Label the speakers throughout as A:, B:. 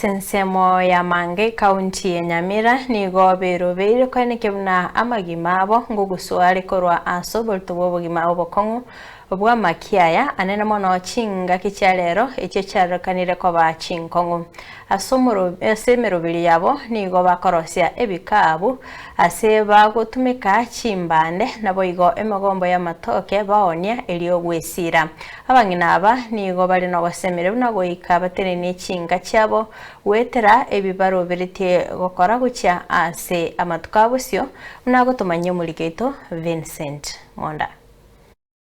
A: Ase ensemo ya Manga ekaunti ya Nyamira nigo berobeire koenekia buna amagima abo ngoguswa are korwa ase oborito bw'obogima obokong'u bw'amakiaya anene mono chingaki chia rero echio chiarorekanire koba chinkong'u. Ase omoro ase emeroberi yabo nigo bakorosia ebikabu ase bagotumeka chimbande naboigo emegombo y'amatoke baonia erio gwesira. Abang'ina aba nigo bare nogosemeria buna goika batenenie chinka chiabo goetera ebi baroberetie gokora gochia ase amatuko a bosio, buna agotomanyia omoriki oito Vincent Monda.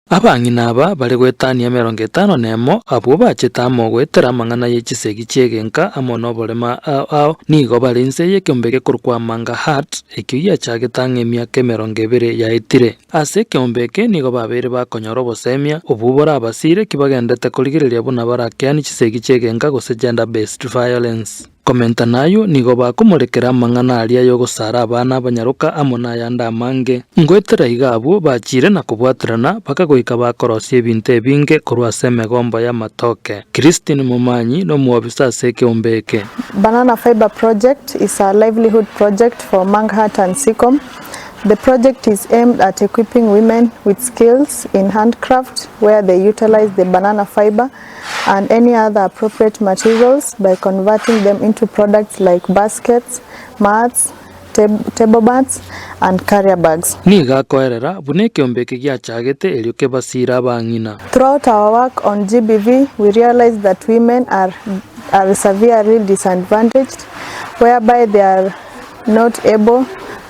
B: Abang'ina aba bare goetania emerongo etano nemo, abwo bachete amo goetera amang'ana ye chisegi chi'egenka amo noborema ao ao, nigo bare inse y'ekeombe gekorokwa Manga Heart, ekio giachagete ang'e emiaka emerongo ebere yaetire. Ase ekeombe eke nigo babeire bakonyora obosemia, obwo borabasire ki bagendete korigereria buna barakeanie chisegi chi'egenka gose gender based violence. Komenta nayio, nigo bakomorekera amang'ana aria ay'ogosara abana abanyaroka amo nayande amange. Ngoetera iga abwo bachiire na kobwaterana, bakagoika bakorosia ebinto ebinge korwa ase emegombo y'amatoke. Christine Momanyi nomwobisa ase ekeombe eke.
C: Banana Fibre Project is a livelihood project for Manghat and Seacom. The project is aimed at equipping women with skills in handcraft where they utilize the banana fiber and any other appropriate materials by converting them into products like baskets, mats, table mats and carrier bags.
B: Nigo akoerera buna ekeombe eke giachagete erio kebasiire abang'ina.
C: Throughout our work on GBV, we realized that women are are severely disadvantaged whereby they are not able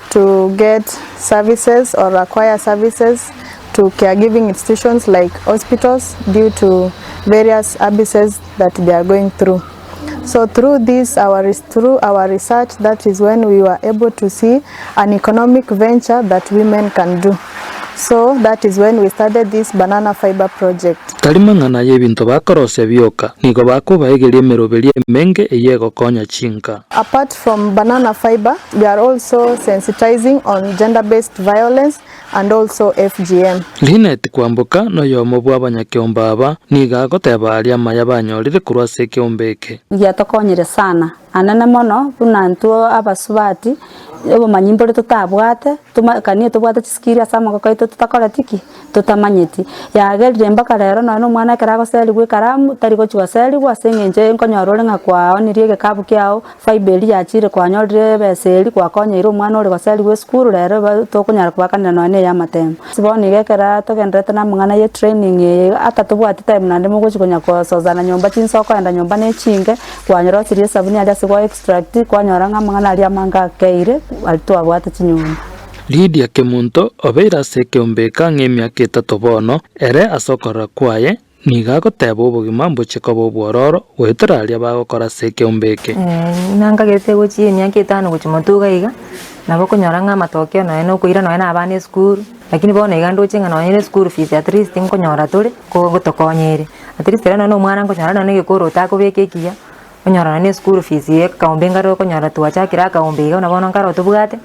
C: to get services or acquire services to caregiving institutions like hospitals due to various abuses that they are going through. So through this, our, through our research, that is when we were able to see an economic venture that women can do. So that is when we started this banana fiber project.
B: Tari mang'ana y'ebinto bakorosia bioka, nigo bakobaegeria emeroberio emenge eyio egokonya chinka.
C: Apart from banana fiber, we are also sensitizing on gender based violence and also FGM.
B: Linet Kwamboka noyomo bw'abanyakeombe aba, nigo agoteba aria amaya banyorire korwa ase ekeombe eke.
D: Giatokonyire sana Anene mono, buna intwe abasubati, obomanyi mbore totabwate, toma kanie tobwate chisikiri ase amagoko aito totakoreti ki? Totamanyeti. Yagerire mpaka rero nonye na omwana ekero agoserigwa ekaramu, tari gochi goserigwa ase eng'encho nkonyora ore ng'a kwaonirie egekabu kiago, fibre eria yachire kwanyorire ebesa eria gwakonyeire omwana ore goserigwa esukuru rero eba tokonyara kobakanera nonye na eya amatemo. Bono iga ekero togendererete na amang'ana ye training eye, ata tobwati time naende mogochi konya kososana nyomba chinsa okoenda nyomba na echinke, Kwanyora osirie esabuni aria ase gwa extract, kwanyora ng'a amang'ana aria amange akeire aria twabwate chinyomba.
B: Lydia Kemunto obeire ase ekeombe eke ang'e emiaka etato bono, ere ase okorora kwaye nigo agoteba obogima mbochie koba obwororo goetera aria bagokora ase ekeombe eke.
E: Nankagete gochia emiaka etano gochia motwe iga iga, nabo okonyora ng'a amatokeo nonya na okoira nonya na abana esukuru, lakini bono iga ndoche ng'a nonya na eschool fees at least nkonyora tore, ko gotokonya ere. At least ere nonya na omwana nkonyora nonya na egekoroto akobeka ekiya, onyora nonya na eschool fees ya ekaombe nkare okonyora twachakire akaombe iga buna bono nkare tobwate,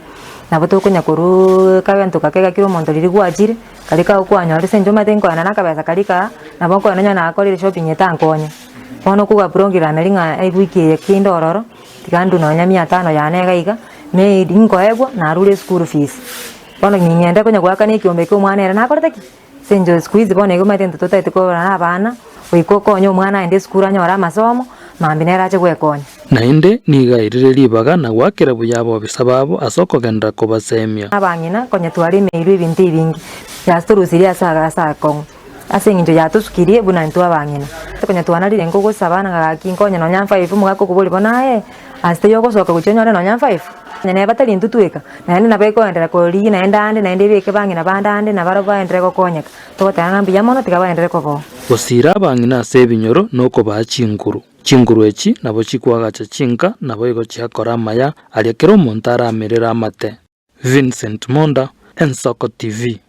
E: nabo tokonya koruuuu kagento gake gakire omonto riria gwachire, karia kago kwanyorire ase eng'encho omanyete nkoenda na akabesa karia kaa, nabo nkoenda onye nakorire shopping etankonye. Bono okogwa program eria ng'a ewiki eye kinde ororo, tiga ndue nonya mia tano yane iga iga, maybe nkoegwa, narure eschool fees. Bono ning'ende konya goakana ekiombe kia omwana ere nakorete ki? Ase eng'encho siku hizi bono iga omanyete intwe totagete korora na abana, goika okonye omwana aende esukuru anyore amasomo, mambia nere ache gwekonya.
B: Naende nigo airire ribaga na goakera buya abobisa babo ase okogenderera kobasemia.
E: Abang'ina konya twaremeirwe ebinto ebinge, yatorusirie ase ase akong'u, ase eng'encho yatosukirie buna intwe abang'ina. Konya twanarire nkogosaba ng'a gaki nkonye nonya mfive omogaka okoboria bono aye, ase taiyo ogosoka gochia onyore nonya mfive? Onye neba tari intwe tweka, naende nabo ekoenderera korigia naende ande naende ebeke bang'ina bande ande nabarabwo baenderere gokonyeka. Togoteba ng'a mbuya mono tiga baenderere koboa.
B: Gosiira abang'ina ase ebinyoro na okobaa chinguru. Chinguru echi nabo chikoagacha chinka naboigo chiakora amaya aria kera omonto aramerere amate. Vincent Monda, Ensoko TV.